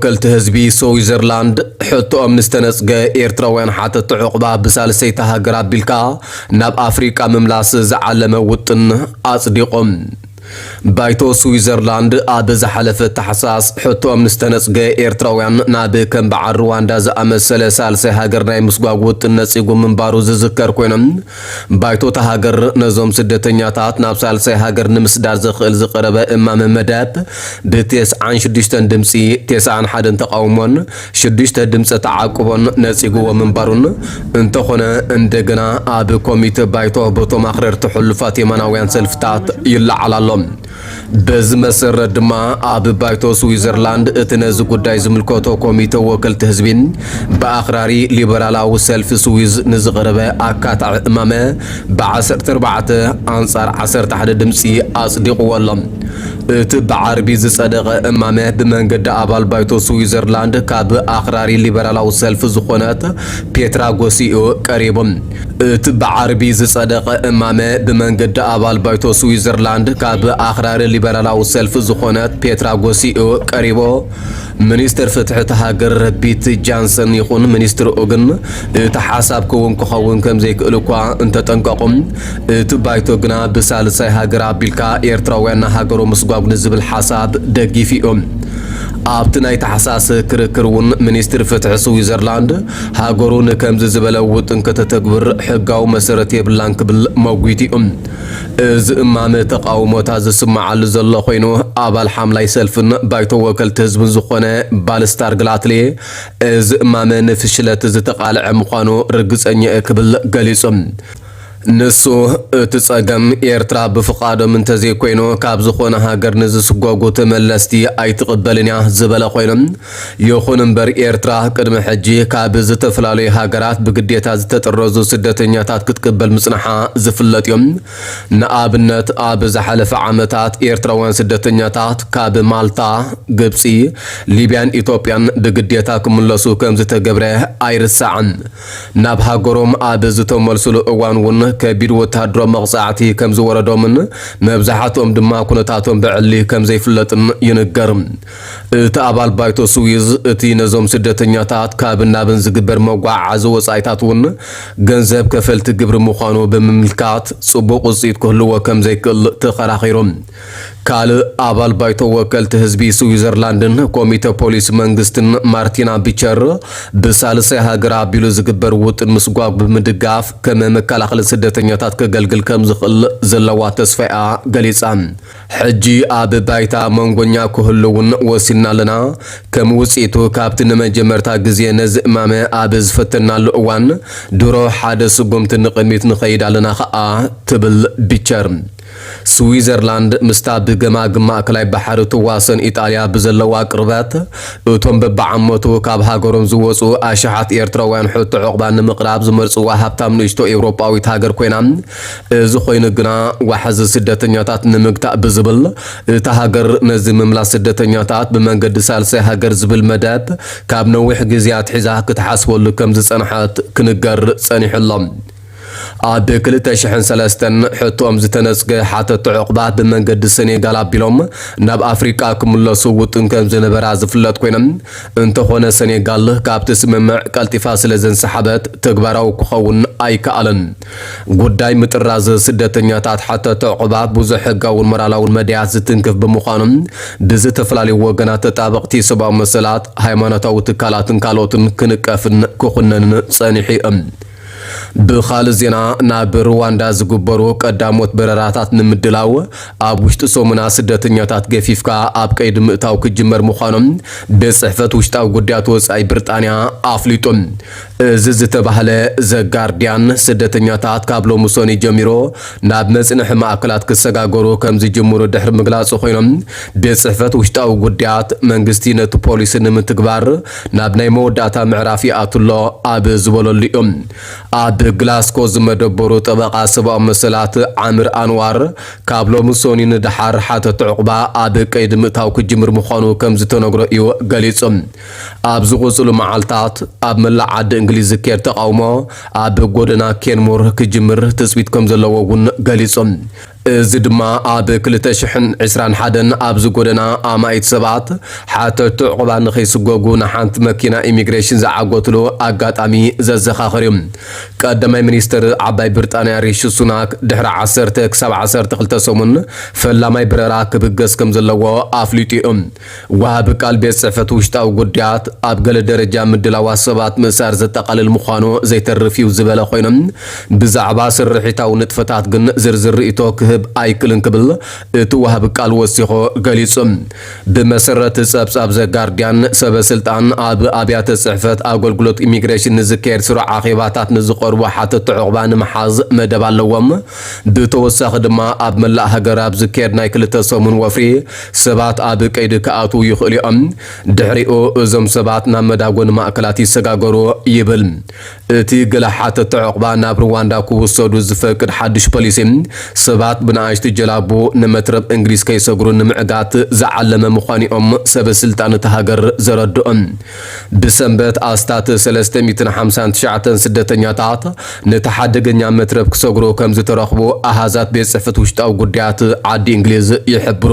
ወከልቲ ህዝቢ ስዊዘርላንድ ሕቶኦም ንዝተነጽገ ኤርትራውያን ሓተቲ ዑቕባ ብሳልሰይቲ ሃገር ኣቢልካ ናብ ኣፍሪቃ ምምላስ ዝዓለመ ውጥን ኣጽዲቖም። ባይቶ ስዊዘርላንድ ኣብ ዝሓለፈ ታሕሳስ ሕቶኦም ንዝተነጽገ ኤርትራውያን ናብ ከም በዓል ሩዋንዳ ዝኣመሰለ ሳልሳይ ሃገር ናይ ምስጓግ ውጥን ነጺጉ ምንባሩ ዝዝከር ኮይኖም፣ ባይቶ እታ ሃገር ነዞም ስደተኛታት ናብ ሳልሳይ ሃገር ንምስዳር ዘኽእል ዝቐረበ እማመ መደብ ብተስዓን ሽዱሽተን ድምጺ፣ ተስዓን ሓደን ተቓውሞን ሽዱሽተ ድምፂ ተዓቅቦን ነፂግዎ ምንባሩን፣ እንተኾነ እንደገና ኣብ ኮሚተ ባይቶ በቶም ኣኽረርቲ ሕሉፋት የማናውያን ሰልፍታት ይለዓል ኣሎ። በዚ መሰረት ድማ ኣብ ባይቶ ስዊዘርላንድ እቲ ነዚ ጉዳይ ዝምልከቶ ኮሚተ ወከልቲ ህዝቢ ብኣኽራሪ ሊበራላዊ ሰልፊ ስዊዝ ንዝቐረበ ኣካታዒ እማመ ብ ዓሰርተ ኣርባዕተ ኣንጻር ዓሰርተ ሓደ ድምፂ ኣጽዲቕዎ ኣሎ። እቲ ብዓርቢ ዝጸደቐ እማመ ብመንገዲ ኣባል ባይቶ ስዊዘርላንድ ካብ ኣኽራሪ ሊበራላዊ ሰልፊ ዝኾነት ፔትራ ጎሲኡ ቀሪቡ። እቲ ብዓርቢ ዝጸደቐ እማመ ብመንገዲ ኣባል ባይቶ ስዊዘርላንድ ካብ ኣኽራሪ ሊበራላዊ ሰልፊ ዝኾነት ፔትራ ጎሲኡ ቀሪቡ። ሚኒስትር ፍትሒ እታ ሃገር ቢት ጃንሰን ይኹን ሚኒስትር ኦግን እቲ ሓሳብ ክውን ክኸውን ከም ዘይክእል እኳ እንተጠንቀቑም፣ እቲ ባይቶ ግና ብሳልሳይ ሃገር ኣቢልካ ኤርትራውያን ንሃገሮም ምስጓግ ንዝብል ሓሳብ ደጊፉ እዩ። ኣብቲ ናይ ታሕሳስ ክርክር እውን ሚኒስትር ፍትሒ ስዊዘርላንድ ሃገሩ ንከምዚ ዝበለ ውጥን ከተተግብር ሕጋዊ መሰረት የብላን ክብል መጒቱ እዩ። እዚ እማመ ተቓውሞታት ዝስምዓሉ ዘሎ ኮይኑ፣ ኣባል ሓምላይ ሰልፍን ባይቶ ወከልቲ ህዝብን ዝኾነ ባልስታር ግላትሌ፣ እዚ እማመ ንፍሽለት ዝተቓልዐ ምዃኑ ርግጸኛ እየ ክብል ገሊጹ። ንሱ፣ እቲ ጸገም ኤርትራ ብፍቓዶም እንተዘይኮይኑ ካብ ዝኾነ ሃገር ንዝስጎጉ ተመለስቲ ኣይትቕበልን እያ ዝበለ ኮይኑ፣ ይኹን እምበር ኤርትራ ቅድሚ ሕጂ ካብ ዝተፈላለዩ ሃገራት ብግዴታ ዝተጠረዙ ስደተኛታት ክትቅበል ምጽንሓ ዝፍለጥ እዩ። ንኣብነት ኣብ ዝሓለፈ ዓመታት ኤርትራውያን ስደተኛታት ካብ ማልታ፣ ግብጺ፣ ሊብያን ኢትዮጵያን ብግዴታ ክምለሱ ከም ዝተገብረ ኣይርሳዕን። ናብ ሃገሮም ኣብ ዝተመልሱሉ እዋን እውን ከቢድ ወታደራዊ መቕጻዕቲ ከም ዝወረዶምን መብዛሕትኦም ድማ ኩነታቶም ብዕሊ ከም ዘይፍለጥን ይንገር። እቲ ኣባል ባይቶ ስዊዝ እቲ ነዞም ስደተኛታት ካብን ናብን ዝግበር መጓዓዓዚ ወጻኢታት እውን ገንዘብ ከፈልቲ ግብሪ ምዃኑ ብምምልካት ጽቡቕ ውጽኢት ክህልዎ ከም ዘይክእል ተኸራኺሩ። ካልእ ኣባል ባይቶ ወከልቲ ህዝቢ ስዊዘርላንድን ኮሚተ ፖሊስ መንግስትን ማርቲና ቢቸር ብሳልሳይ ሃገር ኣቢሉ ዝግበር ውጥን ምስጓግ ብምድጋፍ ከም መከላኸሊ ስደተኛታት ከገልግል ከም ዝኽእል ዘለዋ ተስፋ እያ ገሊጻ። ሕጂ ኣብ ባይታ መንጎኛ ክህሉ እውን ወሲንና ኣለና። ከም ውጽኢቱ ካብቲ ንመጀመርታ ግዜ ነዚ እማመ ኣብ ዝፈተናሉ እዋን ድሮ ሓደ ስጉምቲ ንቕድሚት ንኸይድ ኣለና ኸኣ ትብል ቢቸር። ስዊዘርላንድ ምስታ ብገማግም ማእከላይ ባሕሪ ትዋሰን ኢጣልያ ብዘለዋ ቅርበት፣ እቶም በብዓመቱ ካብ ሃገሮም ዝወጹ ኣሽሓት ኤርትራውያን ሕቶ ዑቕባ ንምቕራብ ዝመርጽዋ ሃብታም ንእሽቶ ኤውሮጳዊት ሃገር ኮይና፣ እዚ ኮይኑ ግና ዋሕዚ ስደተኛታት ንምግታእ ብዝብል፣ እታ ሃገር ነዚ ምምላስ ስደተኛታት ብመንገዲ ሳልሳይ ሃገር ዝብል መደብ ካብ ነዊሕ ግዜ ኣትሒዛ ክትሓስበሉ ከም ዝጸንሐት ክንገር ጸኒሑ ኣሎ። ኣብ ክልተ ሽሕን ሰለስተን ሕቶኦም ዝተነጽገ ሓተቲ ዑቕባ ብመንገዲ ሰኔጋል ኣቢሎም ናብ ኣፍሪቃ ክምለሱ ውጥን ከም ዝነበራ ዝፍለጥ ኮይኖም፣ እንተኾነ ሰኔጋል ካብቲ ስምምዕ ቀልጢፋ ስለ ዘንሰሓበት ተግባራዊ ክኸውን ኣይከኣለን። ጉዳይ ምጥራዝ ስደተኛታት ሓተቲ ዑቕባ ብዙሕ ሕጋውን ሞራላውን መዳያት ዝትንክፍ ብምዃኑ፣ ብዝተፈላለዩ ወገናት ተጣበቕቲ ሰብኣዊ መሰላት፣ ሃይማኖታዊ ትካላትን ካልኦትን ክንቀፍን ክኹነንን ጸኒሑ እዩ። ብኻልእ ዜና፣ ናብ ሩዋንዳ ዝግበሩ ቀዳሞት በረራታት ንምድላው ኣብ ውሽጢ ሰሙና ስደተኛታት ገፊፍካ ኣብ ቀይዲ ምእታው ክጅመር ምዃኖም ቤት ጽሕፈት ውሽጣዊ ጉዳያት ወጻኢ ብሪጣንያ ኣፍሊጡ። እዚ ዝተባህለ ዘጋርዲያን ስደተኛታት ካብ ሎሚ ሰኑይ ጀሚሩ ናብ መጽንሒ ማእከላት ክሰጋገሩ ከም ዝጅምሩ ድሕሪ ምግላጹ ኮይኖም፣ ቤት ጽሕፈት ውሽጣዊ ጉዳያት መንግስቲ ነቲ ፖሊሲ ንምትግባር ናብ ናይ መወዳእታ ምዕራፍ ይኣቱ ኣሎ ኣብ ዝበለሉ እዩ። ኣብ ግላስኮ ዝመደበሩ ጠበቓ ሰብኣዊ መሰላት ዓምር ኣንዋር፣ ካብ ሎሚ ሰኑይ ንደሓር ሓተቲ ዕቑባ ኣብ ቀይዲ ምእታው ክጅምር ምዃኑ ከም ዝተነግሮ እዩ ገሊጹ። ኣብ ዝቕጽሉ መዓልታት ኣብ መላእ ዓዲ እንግሊዝ ዝካየድ ተቓውሞ ኣብ ጎደና ኬንሞር ክጅምር ትጽቢት ከም ዘለዎ እውን ገሊጹ። እዚ ድማ ኣብ ክልተ ሽሕን ዕስራን ሓደን ኣብ ዝጎደና ኣማኢት ሰባት ሓተቲ ዕቑባ ንኸይስጎጉ ንሓንቲ መኪና ኢሚግሬሽን ዝዓገትሉ ኣጋጣሚ ዘዘኻኽር እዩ። ቀዳማይ ሚኒስትር ዓባይ ብሪጣንያ ሪሺ ሱናክ ድሕሪ ዓሰርተ ክሳብ ዓሰርተ ክልተ ሰሙን ፈላማይ በረራ ክብገስ ከም ዘለዎ ኣፍሊጡ እዩ። ወሃቢ ቃል ቤት ጽሕፈት ውሽጣዊ ጉዳያት ኣብ ገለ ደረጃ ምድላዋት ሰባት ምእሳር ዘጠቓልል ምዃኑ ዘይተርፍ እዩ ዝበለ ኮይኑ፣ ብዛዕባ ስርሒታዊ ንጥፈታት ግን ዝርዝር ርእይቶ ክህብ ኣይክልን ክብል እቲ ወሃቢ ቃል ወሲኹ ገሊጹ። ብመሰረት ጸብጻብ ዘጋርዲያን፣ ሰበ ስልጣን ኣብ ኣብያተ ጽሕፈት ኣገልግሎት ኢሚግሬሽን ንዝካየድ ስሩዕ ኣኼባታት ንዝቐርቡ ሓተቲ ዕቑባ ንምሓዝ መደብ ኣለዎም። ብተወሳኺ ድማ ኣብ መላእ ሃገር ኣብ ዝካየድ ናይ ክልተ ሰሙን ወፍሪ ሰባት ኣብ ቀይዲ ክኣትዉ ይኽእሉ እዮም። ድሕሪኡ እዞም ሰባት ናብ መዳጎኒ ማእከላት ይሰጋገሩ ይብል። እቲ ገለ ሓተቲ ዕቑባ ናብ ሩዋንዳ ክውሰዱ ዝፈቅድ ሓድሽ ፖሊሲ፣ ሰባት ብንኣሽቱ ጀላቡ ንመትረብ እንግሊዝ ከይሰግሩ ንምዕጋት ዝዓለመ ምዃኑ እዮም ሰበ ስልጣን እታ ሃገር ዘረድኦም። ብሰንበት ኣስታት ሰለስተ ሚእትን ሓምሳን ትሽዓተን ስደተኛታት ነቲ ሓደገኛ መትረብ ክሰግሩ ከም ዝተረኽቡ ኣሃዛት ቤት ጽሕፈት ውሽጣዊ ጉዳያት ዓዲ እንግሊዝ ይሕብሩ።